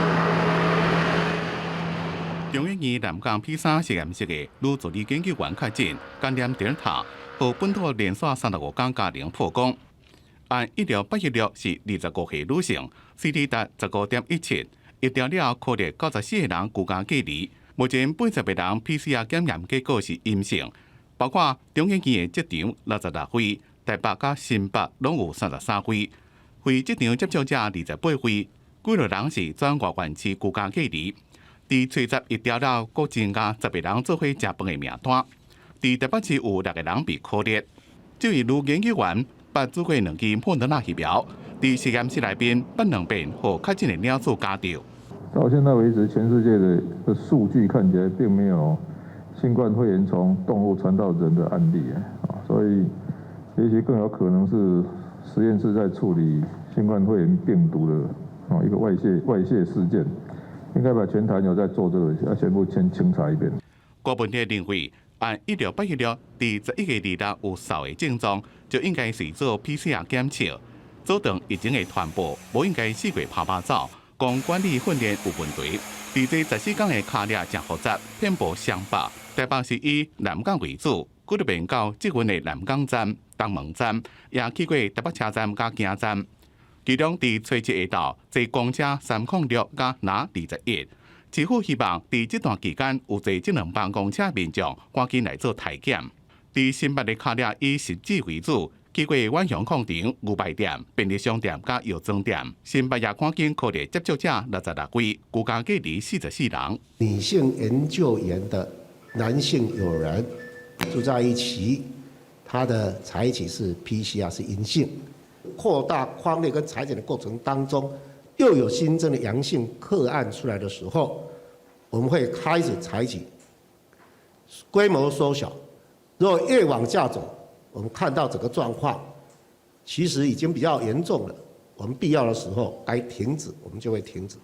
中研院南港 P3實驗室的女助理研究員確診感染德爾塔，予本土連續35天加零破功。按1686是25歲女性，CT 值15.17，疫調了後隔離94個人居家隔離，目前80個人 PCR 檢驗結果是陰性。包括中研院的職場66位，台北佮新北攏有33位，非職場接觸者28位，幾落人是轉外縣市居家隔離。佇初十疫調了，閣增加10個人做伙食飯的名單。佇台北市有6個人被確診。這位女研究員捌注過兩劑莫德納疫苗，佇實驗室內面捌兩遍予確診的鳥鼠咬著。到現在為止，全世界的數據看起來並沒有新冠肺炎從動物傳到人的案例啊，所以也許更有可能是實驗室在處理新冠肺炎病毒的一個外洩事件，應該把全台有在做這個，要全部先清查一遍。郭文哲認為，按1686佇11月26有掃的症狀，就應該是做 PCR 檢測，阻斷疫情的傳播，無應該四處趴趴走，講管理訓練有問題。佇這14天的卡列誠複雜，遍佈雙北。台北是以南港為主，幾落遍到捷運的南港站、東門站，也去過台北車站佮行站。其中佇初七下晝坐公車306佮拿21。市府希望佇這段期間有坐這兩班公車民眾趕緊來做篩檢。佇新北的卡列以汐止為主，去過遠雄礦場、牛排店、便利商店佮藥妝店。新北也趕緊隔離接觸者66位，居家隔離44人。女性研究員的男性友人住在一起，他的採取是 PCR 是陰性。擴大匡列跟採檢的過程當中，又有新增的陽性個案出來的時候，我們會開始採取規模縮小。如果越往下走，我們看到整個狀況其實已經比較嚴重了，我們必要的時候該停止，我們就會停止。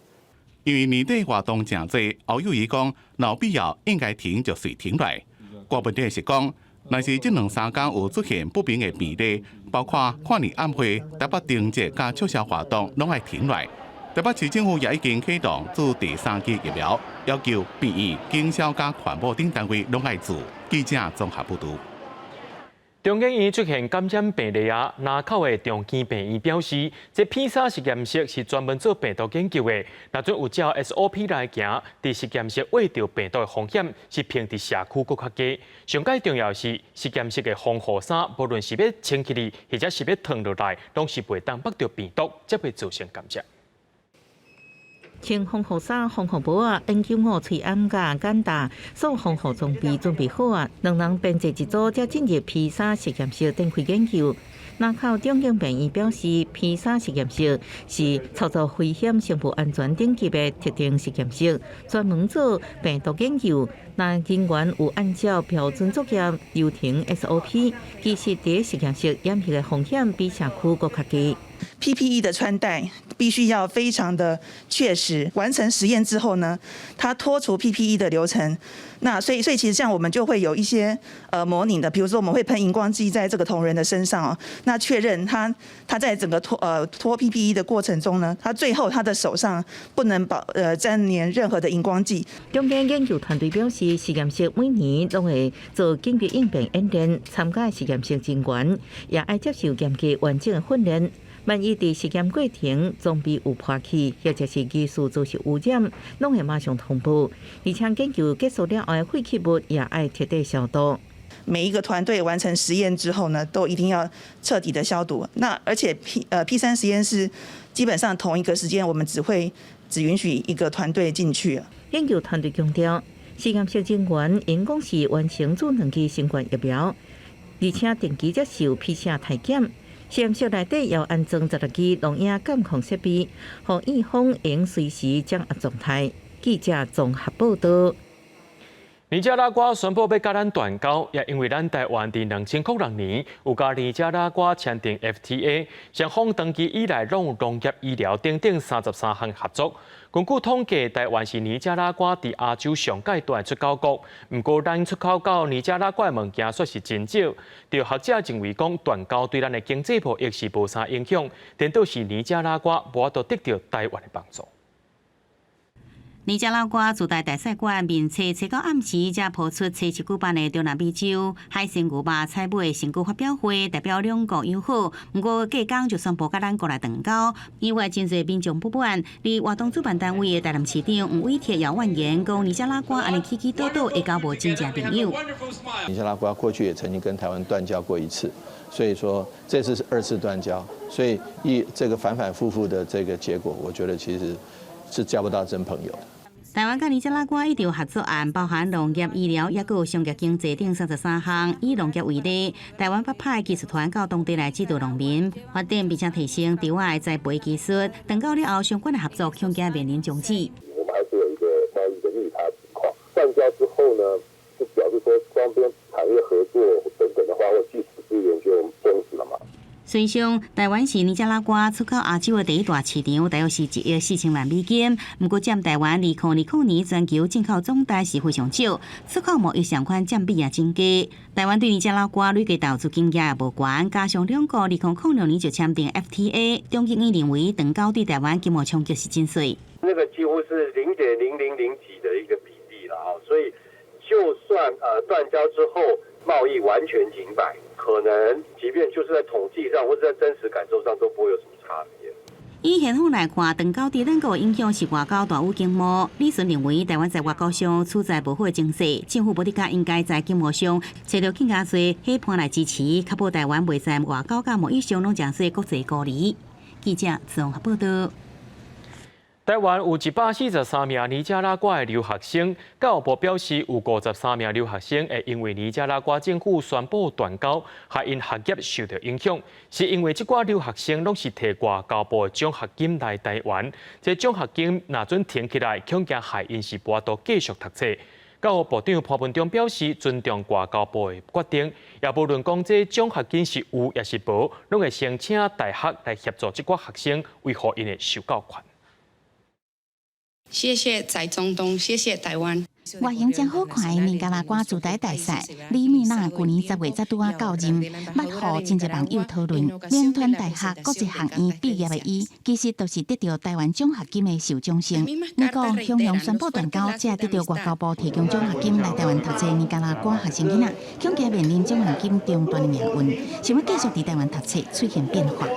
因為年底活動誠濟，侯友宜講，若有必要應該停就隨停來。郭文哲是講，若是這兩三工有出現不明的病例，包括跨年晚會、台北燈節佮促銷活動，攏愛停來。台北市政府也已經啟動注第三劑疫苗，要求病院、警消佮環保等單位攏愛注。記者綜合報導。中研院出現感染病例啊，林口的長庚病院表示，這 P3實驗室是專門做病毒研究的，若準有照 SOP 來行，佇實驗室餵著病毒的風險是比佇社區閣較低。上蓋重要是實驗室的防護衫，無論是欲穿起來，或者是欲脫落來，攏是袂當縛著病毒，才袂造成感染。穿防護衫、防護帽仔、N95喙罨佮眼罩，所有防護裝備準備好啊，兩人編制一組，才進入 P3實驗室展開研究。林口長庚病院表示，P3實驗室是操作危險、生物安全等級的特定實驗室，專門做病毒研究。若人員有按照標準作業流程 SOP，其實佇實驗室染疫的風險比社區閣較低。 PPE 的穿戴必須要非常的確實。完成實驗之後呢，他脫除 PPE 的流程，那所以其實像我們就會有一些模擬的，比如說我們會噴熒光劑在這個同仁的身上哦，那確認他在整個脫 PPE 的過程中呢，他最後他的手上不能沾黏任何的熒光劑。中間研究團隊表示，實驗室每年攏會做緊急應變演練，參加實驗室人員也愛接受嚴格完整的訓練。萬一佇實驗過程裝備有破去，或者是疑似遭受污染，攏會馬上通報。而且研究結束了後，廢棄物也愛徹底消毒。每一個團隊完成實驗之後呢，都一定要徹底的消毒。那而且 P3實驗室基本上同一個時間，我們只會只允許一個團隊進去。研究團隊強調，實驗室人員應講是完成注兩劑新冠疫苗，而且定期接受 PCR 體檢。實驗室內底要安裝16支錄影監控設備，予院方會隨時掌握狀態。記者綜合報道。尼加拉瓜宣布欲佮咱斷交，也因為咱台灣佇2006年有佮尼加拉瓜簽訂 FTA，雙方長期以來攏有農業、醫療等等33項合作。根據統計，台灣是尼加拉瓜佇亞洲上蓋大出口國。毋過，咱出口到尼加拉瓜的物件卻是真少。著學者認為講，斷交對咱的經濟貿易是無啥影響，顛倒是尼加拉瓜無法度得著台灣的幫助。尼加拉瓜駐台大使館面冊初九暗時，才拋出初七舉辦的中南美洲海鮮牛肉採買成果發表會，代表兩國友好。毋過隔工就宣布佮咱國來斷交，因為真濟民眾不滿。佇活動主辦單位的台南市長黃偉哲也怨言，講尼加拉瓜按呢起起倒倒，會交無真正朋友。尼加拉瓜過去也曾經跟台灣斷交過一次，所以說這次是二次斷交，所以一這個反反复复的這個結果，我覺得其實是交不到真朋友。台灣佮尼加拉瓜一條合作案，包含農業、醫療，抑閣有商業經濟等33項。以農業為例，台灣捌派技術團到當地來指導農民，發展並且提升稻仔的栽培技術。斷交了後，相關的合作恐驚面臨終止。我們還是有一個貿易的逆差情況。斷交之後呢，就表示說雙邊產業合作等等的話，或技術資源就終止了嘛。實際上，台灣是尼加拉瓜出口亞洲的第一大市場，大約是1億4千萬美金。毋過，佔台灣2020年全球進口總值是非常少，出口貿易相關佔比也真低。台灣對尼加拉瓜累計投資金額也無懸，加上兩國2006年就簽訂 FTA，中研院認為斷交對台灣經貿衝擊是真細。那個幾乎是0.000幾的一個比例了啊，所以就算斷交之後貿易完全停擺，可能即便就是在統計上或者在真實感受上都不會有什麼差別。以現況來看，斷交對咱國影響是外交大於經貿。李順認為，台灣在外交上處在無好的情勢，政府無得較應該在經貿上揣著更加濟伙伴來支持，確保台灣袂在外交佮貿易上攏成做國際孤兒。記者綜合報道。台灣有143名尼加拉瓜的留學生，教育部表示有53名留學生會因為尼加拉瓜政府宣布斷交，予𪜶學業受著影響，是因為這寡留學生攏是提外交部的獎學金來台灣，這獎學金若準停起來，恐驚害𪜶是無法度繼續讀冊。教育部長潘文忠表示尊重外交部的決定，也無論講這獎學金是有抑是無，攏會先請大學來協助這寡學生維護𪜶的受教權。謝謝在中東，謝謝台灣。外形真好看的尼加拉瓜駐台大使李美娜，舊年10月才拄仔到任，捌予真濟網友討論。銘傳大學國際學院畢業的伊，其實就是得著台灣獎學金的受獎生。不過，雄雄宣布斷交，這得著外交部提供獎學金來台灣讀冊尼加拉瓜學生囡仔，恐驚面臨獎學金中斷的命運，想欲繼續佇台灣讀冊，出現變化。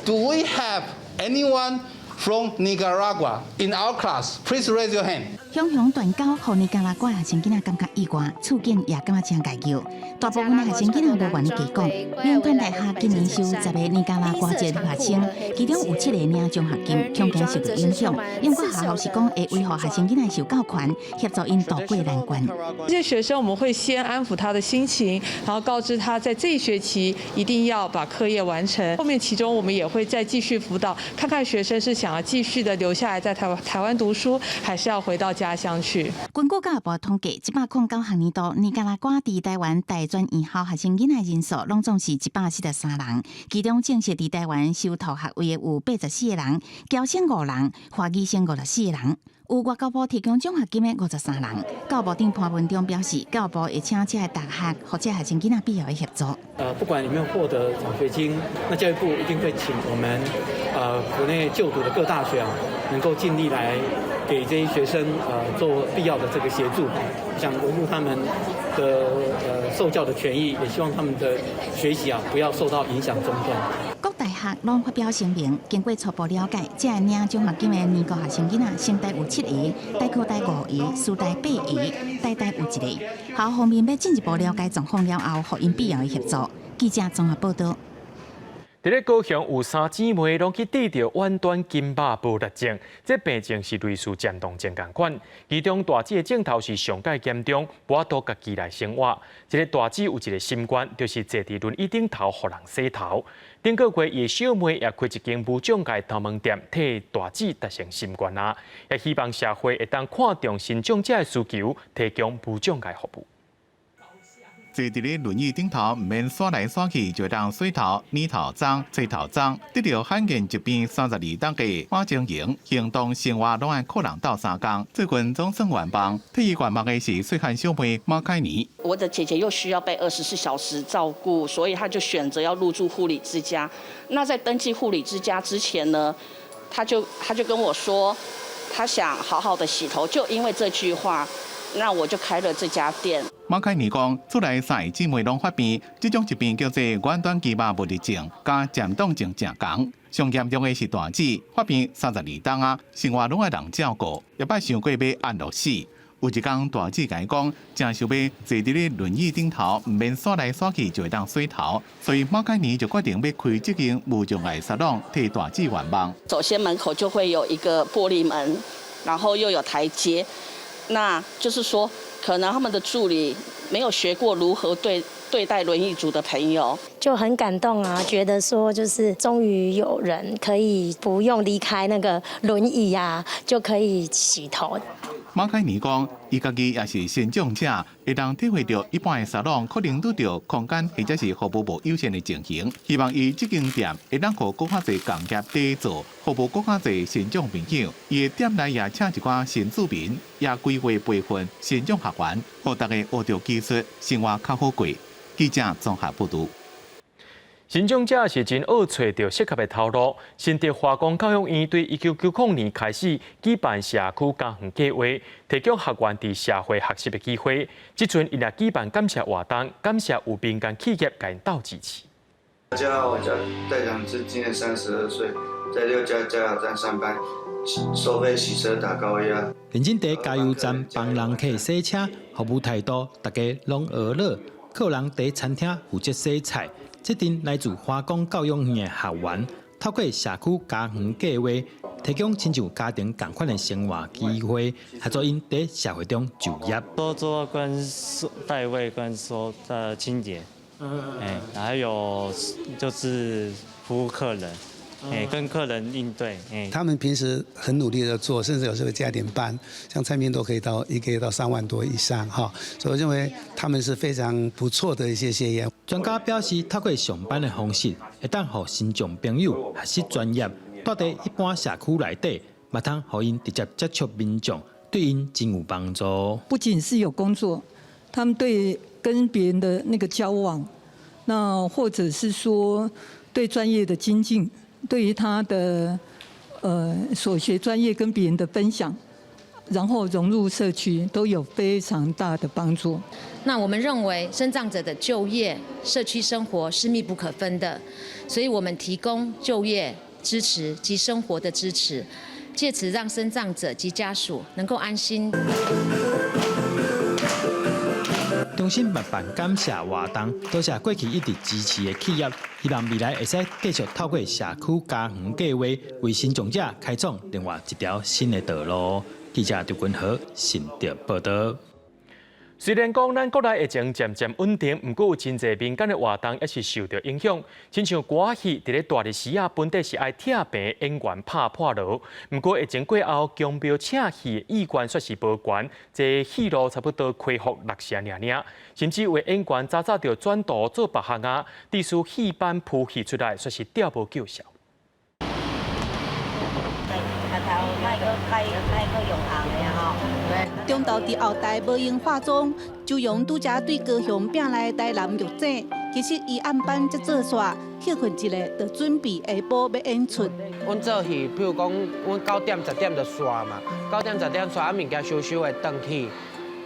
Do we have anyone from Nicaragua in our class? Please raise your hand. 雄雄斷交，予尼加拉瓜學生囡仔感覺意外，處境也感覺真礙叫。大部分的學生囡仔無願意加講。銘傳大學今年收10個尼加拉瓜籍留學生，其中有7個領獎學金，恐驚受著影響。不過學校是講會維護學生囡仔受教權，協助𪜶渡過難關。這些學生我們會先安撫他的心情，然後告知他在這一學期一定要把課業完成。後面其中我們也會再繼續輔導，看看學生是想要繼續的留下來在台灣讀書，還是要回到家鄉去。根據教育部統計，109學年度尼加拉瓜佇台灣大專院校學生囡仔人數，攏總是143人，其中正式佇台灣修讀學位的有84個人，僑生5人，華語生54個人。有外交部提供獎學金的53人。教育部長潘文忠表示，教育部會請這个大學予這學生囡仔必要的協助。不管有沒有獲得獎學金，那教育部一定會請我們國內就讀的各大學啊，能夠盡力來給這些學生做必要的這個協助，想維護他們的受教的權益，也希望他們的學習啊不要受到影響中斷。各大學學攏發表聲明，經過初步了解，這个領獎學金的研究學生囡仔，成大有七个，台科大五个，師大八个，台大有一个。學校方面欲進一步了解狀況了後，予𪜶必要的協助。記者綜合報道。佇咧高雄有三姊妹攏去得著遠端筋肉無力症，這病症是類似漸凍症仝款。其中大姊的症頭是上蓋嚴重，無法度家己來生活。這个大姊有一个心願，就是坐佇輪椅頂頭予人洗頭。頂個月，伊的小妹也開一間無障礙頭毛店，替大姊達成心願啊！也希望社會會當看重身障者的需求，提供無障礙服務。坐佇咧輪椅頂頭，毋免徙來徙去，就會當洗頭、染頭鬃、吹頭鬃。得著罕見疾病32冬的馬晶瑩，行動生活攏愛靠人鬥相共。最近總算圓夢，替伊圓夢的是細漢小妹馬凱妮。我的姐姐又需要被24小時照顧，所以她就選擇要入住護理之家。那在登記護理之家之前呢，她就跟我說，她想好好的洗頭，就因為這句話，那我就開了這家店。馬凱妮講，厝內三个姊妹攏發病，這種疾病叫做遠端肌肉無力症，佮漸凍症誠仝。上嚴重的是大姊發病32冬啊，生活攏愛人照顧，也捌想過欲安樂死。有一工大姊共伊講，誠想欲坐佇咧輪椅頂頭，毋免徙來徙去就會當洗頭，所以馬凱妮就決定欲開這間無障礙沙龍，替大姊圓夢。首先門口就會有一個玻璃門，然後又有台階，那就是說，可能他們的助理沒有學過如何對待輪椅族的朋友，就很感動啊！覺得說就是終於有人可以不用離開那個輪椅啊，就可以洗頭。馬凱妮講，伊家己也是身障者，會當體會著一般的沙龍可能拄著空間或者是服務無友善的情形，希望伊這間店會當予閣較濟共業佇做，服務閣較濟身障朋友。伊的店內也請一寡新住民，也規劃培訓身障學員，予大家學著技術，生活較好過。記者綜合報導。身障者是真愛揣著適合的頭路。新竹華光教育院對1990年開始舉辦社區家園計劃，提供學員佇社會學習的機會。這陣𪜶也舉辦感謝活動，感謝有民間企業共𪜶鬥支持。大家好，我叫戴長志，今年32歲，在六家加油站上班，收費洗車打高壓。認真佇加油站幫人客洗車，服務態度大家攏呵樂。客人佇餐廳負責洗菜。這陣來自華光教育院的學員，透過社區家園計劃，提供親像家庭仝款的生活機會，協助𪜶佇社會中就業。多做跟帶位跟說的清潔，哎，還有就是服務客人，哎，跟客人應對，哎。他們平時很努力的做，甚至有時候加點班，像餐廳都可以到一個月到3萬多以上哈，所以我認為他們是非常不錯的一些學員。專家表示，透過上班的方式，會當予身障朋友學習專業，蹛佇一般社區內底，嘛通予𪜶直接接觸民眾，對𪜶真有幫助。不僅是有工作，他們對跟別人的那個交往，那或者是說對專業的精進，對於他的所學專業跟別人的分享，然後融入社區，都有非常大的幫助。那我們認為，身障者的就業、社區生活是密不可分的，所以我們提供就業支持及生活的支持，借此讓身障者及家屬能夠安心。中心嘛辦感謝活動，多謝過去一直支持的企業，希望未來會使繼續透過社區家園計劃，為身障者開創另外一條新的道路。記者張君和新竹報道。雖然講咱國內疫情漸漸穩定，毋過有真濟民間的活動猶是受著影響。親像歌仔戲佇咧大日時啊，本底是愛拆棚演員拍破鑼，毋過疫情過後，宮廟請戲的意願煞是無懸，這戲路差不多恢復六成爾爾，甚至有演員早早就轉途做別項啊，致使戲班鋪戲出來，煞是吊無救效。頭莫閣開，莫閣用紅的吼。中晝佇後台無閒化妝，周陽拄才對高雄拚來的台南玉姐，其實伊暗班才做煞，歇睏一下就準備下晡欲演出。阮做戲，比如講，阮9點10點就煞嘛，9點10點煞，啊物件收收會轉去，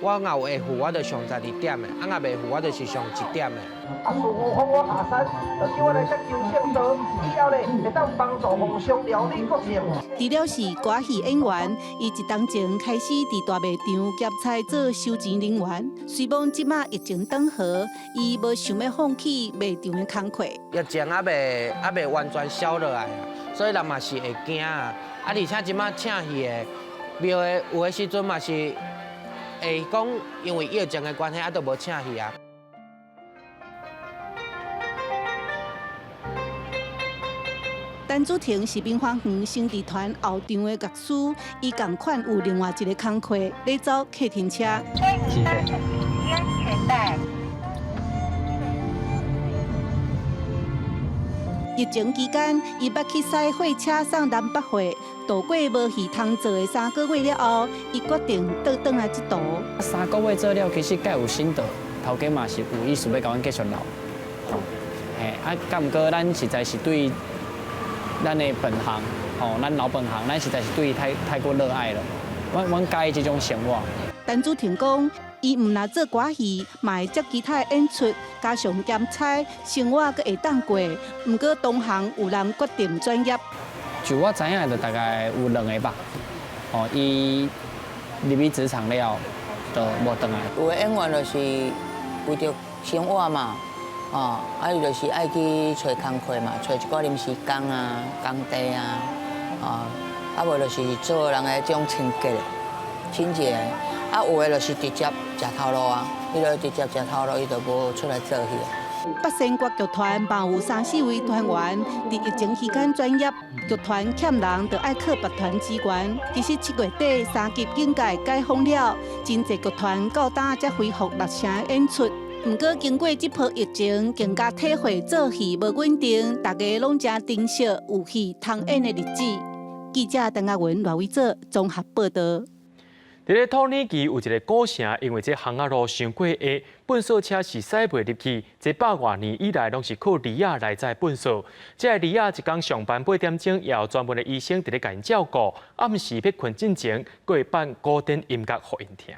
我若有會付，我就上十二點的；啊，若袂付，我就是上一點的。啊，孫悟空我下山，就叫我來遮求聖道，以後咧會當幫助皇上料理國政。除了是歌戲演員，伊一冬前開始佇大賣場兼差做收錢人員。雖罔這馬疫情轉好，伊無想欲放棄賣場的工課。疫情猶未完全消落來啊，所以人嘛是會驚啊。啊，而且這馬請戲的廟的有的時陣嘛是會講，因為疫情的關係，啊，都無請戲啊。陳祖婷是明華園新劇團後場的樂師，伊仝款有另外一个工課，咧走客停車。安全帶。疫情期間，伊捌去駛貨車送南北貨，度過無戲通做的三个月了後，伊決定倒轉來這途。三個月做了，其實較有心得，頭家嘛是有意思欲共阮繼續留。嘿，啊，毋過咱實在是對咱的本行，吼，咱老本行，咱實在是對伊太過熱愛了。阮佮意這種生活。陳祖婷講，伊毋若做歌戲，嘛會接其他的演出，加上兼差，生活閣會當過。毋過同行有人決定轉業。就我知影，就大概有兩个吧。哦，伊入去職場了，就無轉來。有的演員就是為著生活嘛，哦，啊伊就是愛去揣工課嘛，揣一寡臨時工啊、工地啊，哦，啊無就是做人的這種清潔的、清潔的，啊有的就是直接食頭路啊，伊就直接食頭路，伊就無出來做戲。八仙歌劇團嘛有三四位團員佇疫情期間轉業，劇團欠人就愛靠別團支援。其實7月底三級警戒解封了，真濟劇團到今才恢復六成的演出。毋過經過這波疫情，更加體會做戲無穩定，大家攏誠珍惜有戲通演的日子。記者陳亞文、賴偉哲綜合報導。佇咧土耳其有一个古城，因為這巷仔路傷過狹，糞掃車是駛袂入去。這百外年以來，攏是靠驢仔來載糞掃。這个驢仔一工上班8點鐘，也有專門的醫生佇咧共𪜶照顧。暗時欲睏進前，閣會放古典音樂予𪜶聽。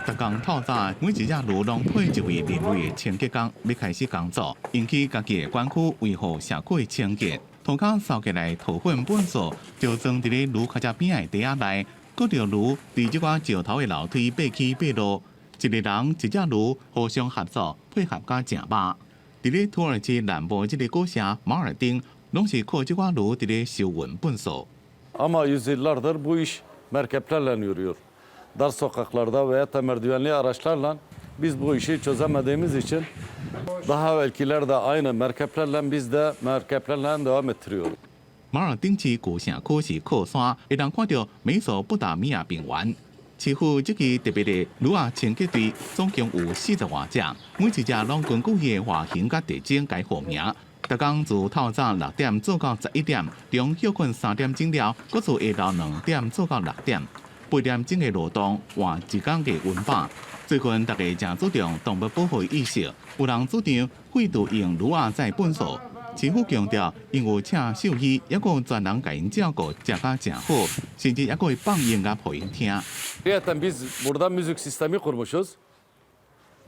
逐工透早，每一隻驢攏配一位人類的清潔工，欲開始工作，𪜶去家己的管區維護社區的清潔。塗跤掃起來塗糞糞掃，就裝佇咧驢跤跡邊仔的袋仔內。閣著驢佇這寡石頭的樓梯爬起爬落，一個人一隻驢互相合作配合甲誠密。佇咧土耳其南部這個古城馬爾丁，攏是靠這寡驢佇咧收運糞掃。 Ama yüzyıllardır bu iş merkeplerle yürüyor. Dar sokaklarda veya da merdivenli araçlarla biz bu işi çözemediğimiz için daha evvelkiler de aynı merkeplerle biz de merkeplerle devam ettiriyoruz. 馬爾丁市舊城區是靠山，會當看著美索不達米亞平原。市府這支特別的驢仔清潔隊總共有40外隻，每一隻攏根據伊的外形佮特徵共號名。逐工自透早6點做到11點，中歇睏3點鐘了，閣自下晝2點做到6點。8點鐘的勞動換一工的溫飽。最近大家誠注重動物保護意識，有人主張廢除用驢仔載糞掃。市府強調，𪜶有請獸醫，抑閣有專人共𪜶照顧，食甲誠好，甚至抑閣會放音樂予𪜶聽。 Zaten biz burada müzik sistemi kurmuşuz.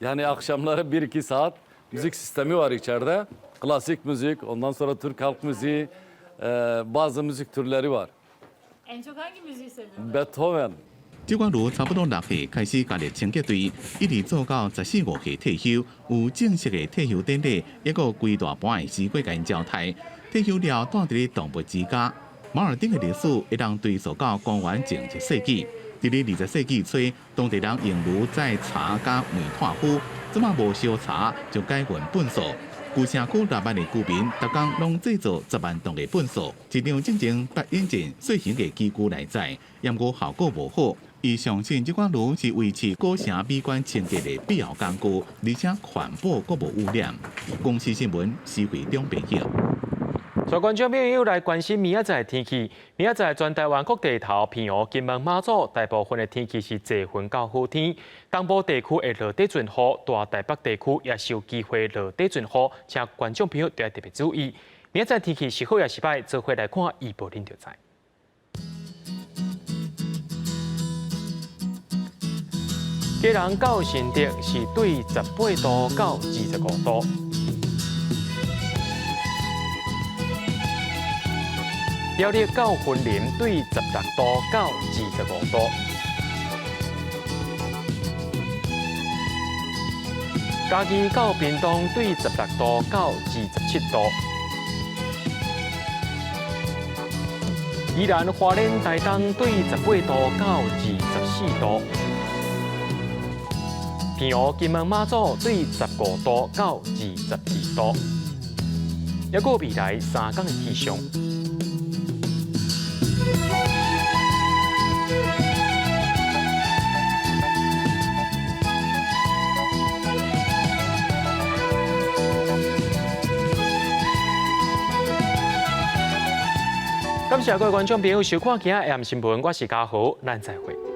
Yani akşamları 1-2 saat müzik sistemi var içeride. Klasik müzik, ondan sonra Türk halk müziği, bazı müzik türleri var. En çok hangi müziği seviyorsun? Beethoven. 這寡驢差不多6歲開始加入清潔隊，一直做到14、15歲退休，有正式的退休典禮，抑閣有規大盤的西瓜共𪜶招待。退休了，住佇咧動物之家。馬爾丁的歷史會當追溯到公元前1世紀。佇咧20世紀初，當地人用驢載柴佮煤炭灰，這馬無燒柴就改運糞掃。舊城區6萬的居民，逐工攏製造10萬噸的糞掃。市長進前捌引進細型的機具來載，毋過效果無好。伊相信這款驢是維持古城美觀清潔的必要工具，而且環保閣無污染。公視新聞施惠中編譯。所以觀眾朋友來關心明仔載的天氣。明仔載全台灣各地頭、澎湖、金門、馬祖大部分的天氣是濟雲到好天。東部地區會落短陣雨，大台北地區也是有機會落短陣雨，請觀眾朋友都要特別注意。明仔載天氣是好抑是䆀，做伙來看預報恁就知。基隆到新竹是對18度到25度。苗栗到雲林對16度到25度。嘉義到屏東對16度到27度。宜蘭花蓮台東對18度到24度。澎湖金門馬祖對15度到22度。抑閣未來3天的氣象。感謝各位觀眾朋友收看今仔 AM 新聞，我是嘉豪，咱再會。